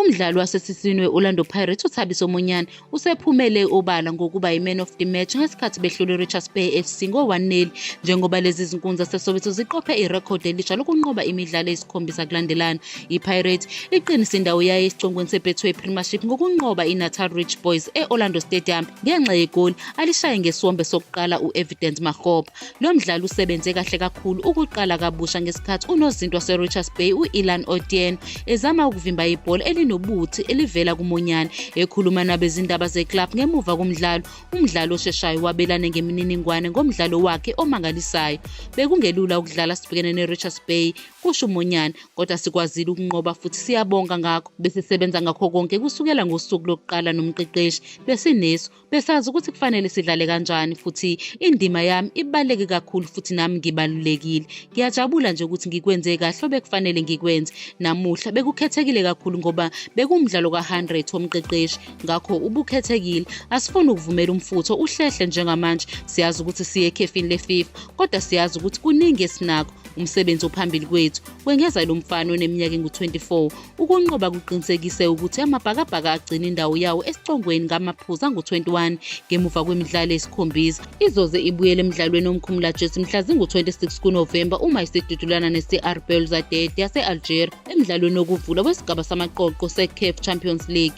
Umdlali wasesiswini we-Orlando Pirates uThabiso Monyane usephumele obala ngokuba yi-man of the match ngesikhathi behlula iRichards Bay FC ngo-1-0 njengoba lezi zinkunzi zaseSoweto ziqophe irekhodi elisha lokunqoba imidlalo eyisikhombisa kulandelana. IPirates iqinise indawo yayo esicongweni seBetway Premiership ngokunqoba iNatal Rich Boys e-Orlando Stadium ngenxa yegoli alishaye ngesiwombe sokuqala u-Evidence Makgopa. Lo mdlali usebenze kahle kakhulu ukuqala kabusha ngesikhathi unozinti waseRichards Bay u-Ilan Otieno ezama ukuvimba ibhola elinobuthi elivela kuMonyane. Ekhuluma nabezindaba zeclub ngemuva komdlalo, umdlali osheshayo wabelane ngemininingwane ngomdlalo wakhe omangalisayo. Bekungelula ukudlala sibhekene neRichards Bay, kusho uMonyane, kodwa sikwazile ukunqoba futhi siyabonga ngakho. Besisebenza ngakho konke kusukela ngosuku lokuqala nomqeqeshi. Besinesu Besazi ukuthi kufanele sidlale kanjani futhi indima yami ibaluleke kakhulu futhi nami ngibalulekile. Ngiyajabula nje ukuthi ngikwenze kahle obekufanele ngikwenze. Namuhla bekukhethekile kakhulu ngoba bekuwumdlalo ka-100 womqeqeshi, ngakho ubukhethekile. Asifuni ukuvumela umfutho uhlehle njengamanje. Siyazi ukuthi siye ekhefini leFIFA kodwa siyazi ukuthi kuningi esinakho, umsebenzi ophambili kwethu, kwengeza lo mfana oneminyaka engu-24. Ukunqoba kuqinisekise ukuthi amaBhakabhaka agcina indawo yawo esicongweni ngamaphuzu angu-21 ngemuva kwemidlalo eyisikhombisa. Izoze ibuyele emdlalweni womkhumulajezi mhla zingu-26 kuNovemba uma isidudulana ne-CR Belouizdad yase-Algeria emdlalweni wokuvula wesigaba samaqoqo se-CAF Champions League.